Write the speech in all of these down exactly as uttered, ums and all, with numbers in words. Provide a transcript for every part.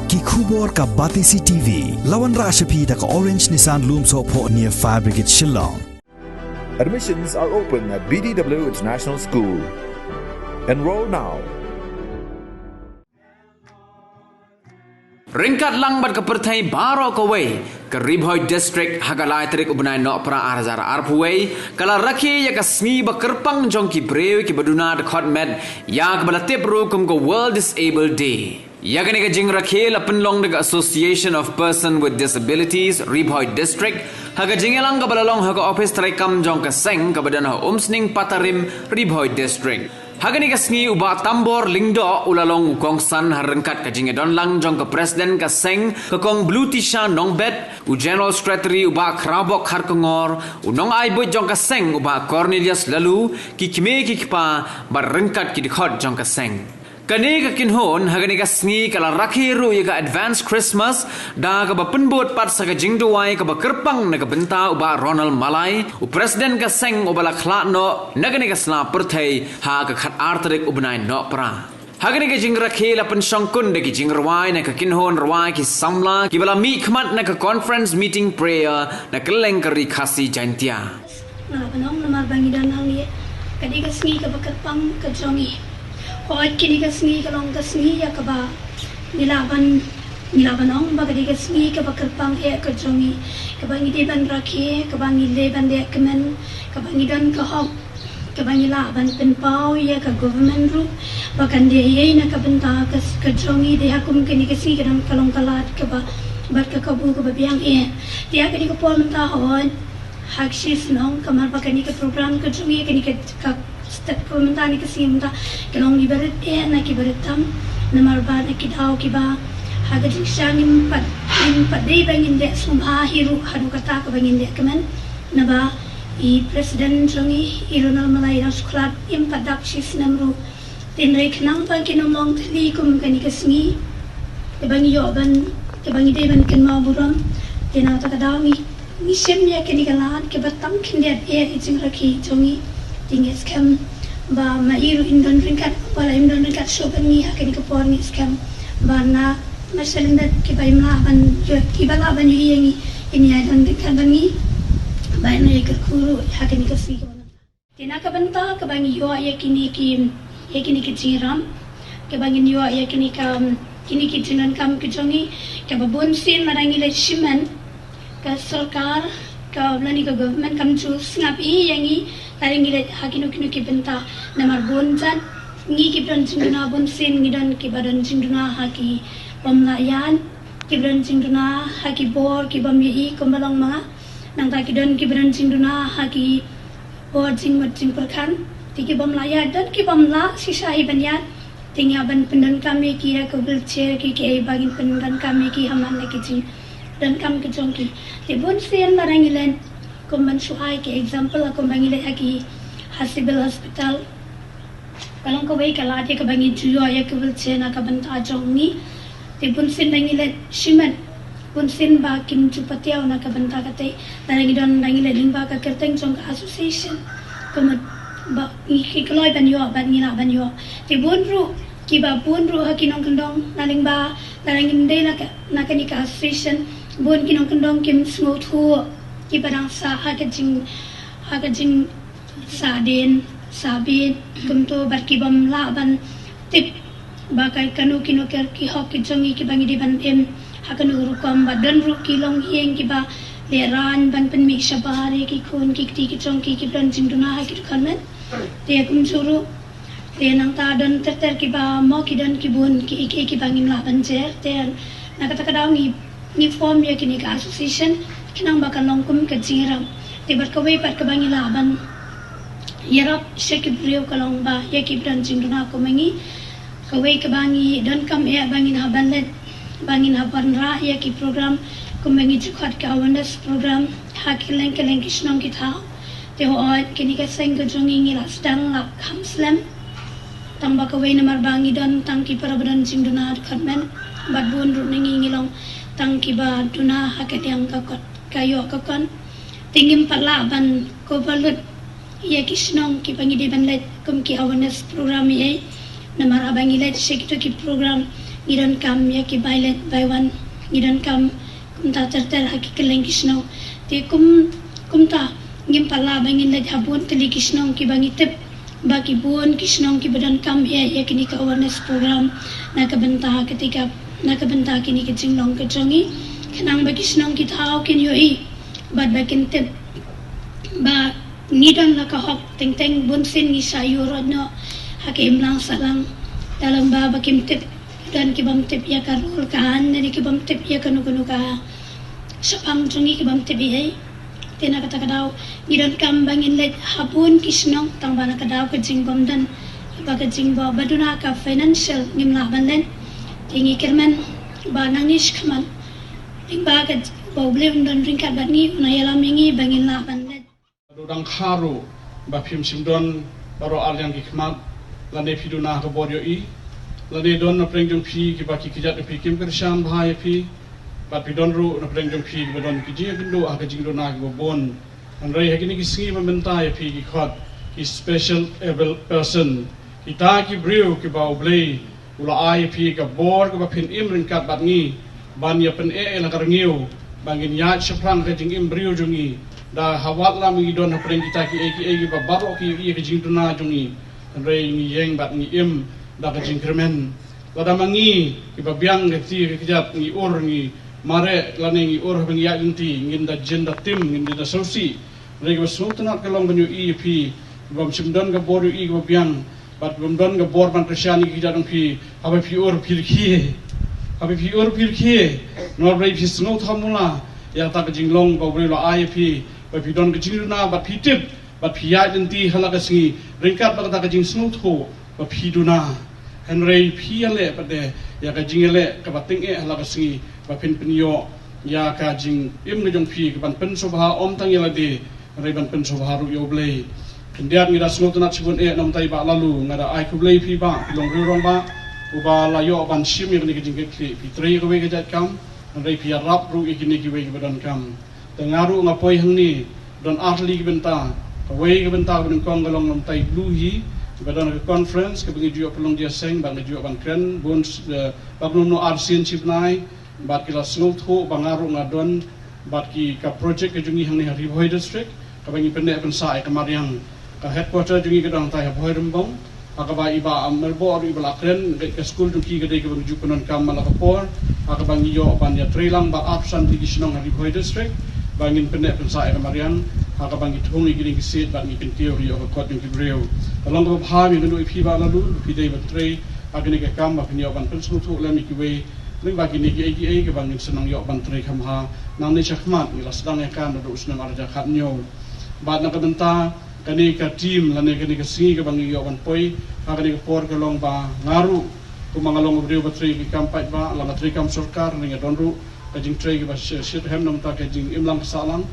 Ki khubor ka Batesi T V. La wanrah sha phi da ka Orange Nissan Lumsohphoh near Fire Brigade Shillong. Admissions are open at B D W International School. Enroll now. Ryngkat lang bad ka pyrthei baroh kawei, ka Ri Bhoi District ha ka lai tarik u bnai Nohprah ar hajar arphew wei, ka la rakhe ïa ka sngi ba kyrpang jong ki briew kiba duna dkhot met, ïa kaba la tip ruh kum ka World Disabled Day. Ïa kane ka jingrakhe la pynlong da ka Association of Person with Disabilities, Ri Bhoi District, ha ka jingïalang kaba la long ha ka ophis treikam jong ka seng kaba don ha Umsning Patarim, Ri Bhoi District. Ha kane ka sngi u Bah Tambor Lyngdoh u la long u kongsan ha ryngkat ka jingïadon lang jong ka President ka seng ka Kong Blutisha Nongbet, u General Secretary u Bah Khrabok Kharkongor, u nongai buit jong ka seng u Bah Cornelius Laloo, ki kmie ki kpa, bad ryngkat ki dkhot jong ka seng. Kane ka kynhun ha kane ka sngi ka la rakhe ruh ïa ka Advance Christmas da kaba pynbud pat sa ka jingduwai kaba kyrpang na ka bynta u Bah Ronald Malai, u President ka seng uba la khlad noh na kane ka sla pyrthei ha ka khatar tarik u bnai Nohprah. Ha kane ka jingrakhe la pynshongkun da ki jingrwai na ka kynhun rwai ki samla kiba la mihkhmat na ka Conference Meeting Prayer na kylleng ka Ri Khasi Jaintia. Nga la pynlong namar ba ngi don hangne. Ka dei ka sngi kaba kyrpang ka jong ngi. Hooid, kane ka sngi ka long ka sngi ïa kaba ngi lah ban, ngi lah ban ong ba ka dei ka sngi kaba kyrpang eh ka jong ngi, kaba ngi dei ban rakhe, kaba ngi dei ban leh kmen, kaba ngi don ka hok, kaba ngi lah ban pynpaw ïa ka government ruh ba kan dei ei ei na ka bynta ka, ka jong ngi. Dei ha kum kane ka sngi ka don ka long ka lad kaba, bad ka kabu kaba biang eh. Te ha kane ka por mynta, hooid, ha ka shisnong, ka mar ba kane ka program ka jong ngi, kane ka, ka step ka mynta, ne ka sngi mynta, ka long kiba rit eh na kiba rit tam. Namar ba na ki daw kiba, ha ka jingshisha ngim pat, ngim pat dei ba ngin leh sngewbha hi ruh haduh katta kaba ngin leh kmen. Naba i President jong ngi, i Ronald Malai, i dang shu khlad, im pat dap shisnem ruh. Te hynrei khnang ba kin ym long thylli kum kane ka sngi, kaba ngi ïoh ban, kaba ngi dei ban kynmaw burom. Te na kata ka daw ngi, ngi shim ïa kane ka lad kaba tam khyndiat eh i jingrakhe jong ngi. Te ngi skhem ba ma i ruh in don ryngkat, wat la im don ryngkat shuh bad ngi ha kane ka por, ngi skhem ba na, na shalyndet kiba im lah ban ïoh, kiba lah ban ïoh ïa ngi, in ïa don ryngkat bad ngi, ba in ïa kyrkhu ruh ha kane ka sngi kaba Te na ka bynta kaba ngi ïoh ïa kine ki, ïa kine ki jingïarap, kaba ngin ïoh ïa kine ka, kine ki jingdonkam ki jong ngi, kaba bun sien lada ngi leit shimet, ka sorkar, ka, lane ka government kam ju sngap ei ïa ngi lada ngi leit ha kino kino ki bynta. Namar bun jait ngi kiba don jingduna, bun sien ngi don kiba don jingduna ha ki bym lah ïaid, kiba don jingduna ha ki bor ki bym ïohi kumba long ma nga. Nangta ki don kiba don jingduna ha ki bor jingmut jingpyrkhat. Te ki bym lah ïaid, don ki bym lah shisha hi ban ïaid. Te ngi hap ban pyndonkam ïa ki da ka wheelchair, ki, kiei ba ngin pyndonkam ïa ki ha man la ki jingdonkam ki jong ki. Te bun sien lada ngi leit, kum ban shu ai ki example, kumba ngi leit ha ki, ha Civil Hospital, ka long kawei ka lad ïa kaba ngi ju ïoh ïa ka wheelchair na ka bynta jong ngi. Te bun sien da ngi leit shimet, bun sien ba kim ju patiaw na ka bynta kata. Lada ngi don, da ngi leit lyngba ka kyrteng jong ka association, ka mut ba ngi, ki kloi ban ïoh, bad ngi lah ban ïoh. Te bun ruh, kiba bun ruh ha ki nongkyndong, na lyngba, lada ngim dei na ka, na kane ka association, bun ki nongkyndong kim sngewthuh, kiba dang sah ha ka jing, ha ka jing sahdien, sahbit, kumto, bad ki bym lah ban tip ba ka, kano kino ki, ki hok ki jong ngi kiba ngi dei ban im ha kano ka rukom. Bad don ruh ki longïing kiba lehraiñ ban pynmih shabar ïa ki khun ki kti ki jong ki, kiba don jingduna ha ki dkhot met. Te kumjuh ruh, te nangta don ter ter kiba mo ki don ki bun kiei kiei kiba ngim lah ban jer. Te na kata ka daw ngi, ngi form ïa kine ka association, khnang ba kan long kum ka jingïarap. Te bad kawei pat kaba ngi lah ban ïarap sha ki briew ka long ba ïa kiba don jingduna kum ma ngi. Kawei kaba ngi donkam eh ba ngin hap ban leit, ba ngin hap ban rah ïa ki program, kumba ngi ju khot ka awareness program ha kylleng kylleng ki shnong ki thaw. Te hooid, kine ka seng ka jong ngi ngi la sdang la kham slem. Tang ba kawei namar ba ngi don tang ki para ba don jingduna dkhot met. Bad bun ruh na ngi ngi long tang kiba duna ha ka liang ka kot, ka ïoh ka kon. Te ngim pat lah ban cover lut ïa ki shnong kiba ngi dei ban leit kum ki awareness program ei ei. Namar haba ngi leit sha kito ki program, ngi donkam ïa ki bailet baiwan, ngi donkam kumta ter ter ha ki kylleng ki shnong. Te kum kumta ngim pat lah ba ngin leit ha bun tylli ki shnong kiba ngi tip ba ki bun ki shnong kiba donkam ïa ïa kine ki awareness program na ka bynta ka tika, na ka bynta kine ki jinglong ka jong ngi, khnang ba ki shnong ki thaw kin ïohi bad ba kin tip ba ngi don la ka hok. Teng teng bun sien ngi shah ïuh rot noh ha ka imlang sahlang, da lymba ba kim tip, don ki bym tip ïa ka rul ka aiñ, ne ki bym tip ïa kano kano ka shaphang jong ngi, ki bym tip ei ei. Te na kata ka daw ngi donkam ba ngin leit ha bun ki shnong, tang ba na ka daw ka jingbym don, ba ka jingba ba duna ka financial ngim lah ban leit. Te ngi kyrmen ba nangne shakhmat, lyngba ka ba U Blei un don ryngkat bad ngi, un ïalam ïa ngi ba ngin lah ban leit. Ka dang kha ruh ba phim shym don baroh ar liang ki khmat, lane phi duna ha ka bor ïohi, lane don na pdeng jong phi kiba ki kjat ïa phi, kim kyrshan bha ïa phi, bad phi don ruh na pdeng jong phi kiba don ki jingïakynduh ha ka jingduna kiba bun. Hynrei ha kine ki sngi mynta ïa phi ki khot ki special able person, kita ki briew kiba U Blei u la ai ïa phi ka bor kaba phin im ryngkat bad ngi, ban ïa pyneh ïa la ka rngiew ba ngin ïaid shaphrang ka jingim briew jong ngi. Da ha wat la ngi don ha pdeng kita kiei kiei kiba baroh ki ïohi ïa ka jingduna jong ngi, hynrei ngi ïeng bad ngi im da ka jingkyrmen. Lada ma ngi kiba biang ka kti ka kjat ngi ur, ngi mareh lane ngi ur haba ngi ïaid lynti, ngin da jin da tim, ngin da sngewsih. Hynrei kaba sngewtynnat ka long ban ïohi ïa phi, bym shym don ka bor ïohi kaba biang, bad bym don ka bor ban kyrshan ïa ki kjat jong phi. Haba phi ur phi rkhie, haba phi ur phi rkhie, nor brei phi sngewthuh mula ïa kata ka jinglong ba U Blei u la ai ïa phi, ba phi don ka jingduna bad phi tip, bad phi ïaid lynti ha la ka sngi ryngkat bad kata ka jingsngewthuh ba phi duna. Hynrei phi ïaleh pat de ïa ka jingïaleh kaba tyngeh ha la ka sngi, ba phin pynïoh ïa ka jingim ka jong phi kaban pynsngewbha ym tang ïa lade, hynrei ban pynsngewbha ruh ïa U Blei. Khyndiat ngi da sngewtynnat shibun eh, namar ba Bah Laloo, nga da ai khublei ïa phi Bah, phi long u rangbah uba la ïoh ban shim ïa kane ka jingkitkhlieh, phi trei ïa kawei ka jait kam, hynrei phi ïarap ruh ïa kine kiwei kiba donkam. Te nga ruh nga poi hangne don ar tylli ki bynta. Kawei ka bynta kaba nyngkong ka long namar i Blue hi, ba don ka conference kaba ngi ju ïoh pynlong jingïaseng, ba ngi ju ïoh ban kren bun, eh, ba kumno ar sien shi bnai, bad ki la sngewthuh ba nga ruh nga don bad ki ka project ka jong ngi hangne ha Ri Bhoi District, kaba ngi pynneh pynsah ïa ka mariang. Ka headquarter jong ngi ka don hangtai ha Bhoirymbong, ha kaba i Bah Myrboh ruh i ba la kren, ka, ka skul jong ki ka dei kaba ngi ju pyndonkam man la ka por, ha kaba ngi ïoh ban ïatreilang bad arphew san tylli ki shnong ha Ri Bhoi District, ba ngin pynneh pynsah ïa ka mariang, ha kaba ngi thung ïa ki dieng ki siej bad ngi kyntiew ruh ïa ka kot jong ki briew. Ka long kaba bha, ngi kynduh ïa phi Bah Laloo, phi dei ban trei ha kane ka kam, ba phin ïoh ban pynsngewthuh lem ïa kiwei, lyngba kine kiei kiei kaba ngin sa nang ïoh ban trei kham bha. Nangne shakhmat ngi la sdang ïa ka naduh u snem ar hajar khathynñiew. Bad na ka bynta kane ka team lane kane ka sngi kaba ngi ïoh ban poi ha kane ka por ka long ba nga ruh, kumba nga long u briew ba trei ki kam paidbah, la nga trei kam sorkar, nga don ruh ka jingtrei kaba shi-, shitrhem namar ka jingimlang ka sahlang.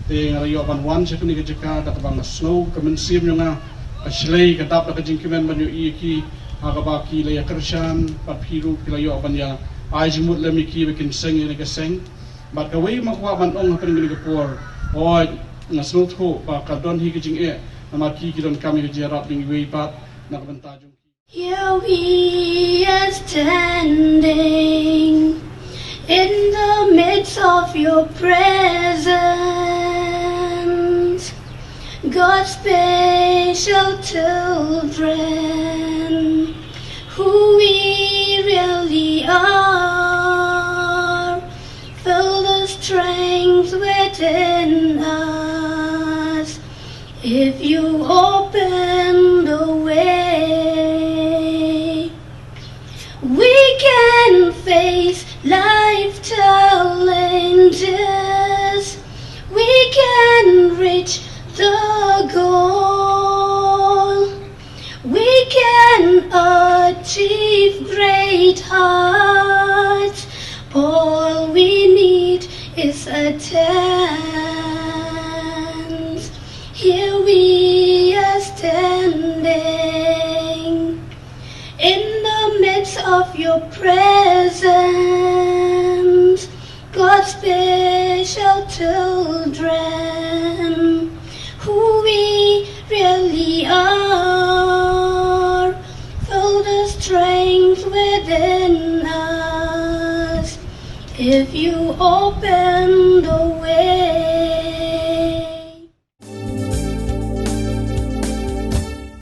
Te nga la ïoh ban wan sha kane ka jaka da kaba nga sngew ka mynsiem jong nga ka shlei ka dap da ka jingkmen ban ïohi ïa ki, ha kaba ki la ïa kyrshan, bad phi ruh phi la ïoh ban ïa ai jingmut lem ïa ki ba kin seng ïa kane ka seng. Bad kawei ma kwah ban ong hapdeng kane ka por, hooid, nga sngewthuh ba ka don hi ka jingeh, namar ki ki donkam ïa ka jingïarap jong kiwei pat na ka bynta jong ki. Here we are standing in the midst of your presence, God's special children, who we really are. Feel the strength within us. If you open the way, we can face life challenges. We can reach the goal. We can achieve great heights. All we need is a chance. Here we are standing in the midst of your presence, God's special children, who we really are. Feel the strength within us. If you open the way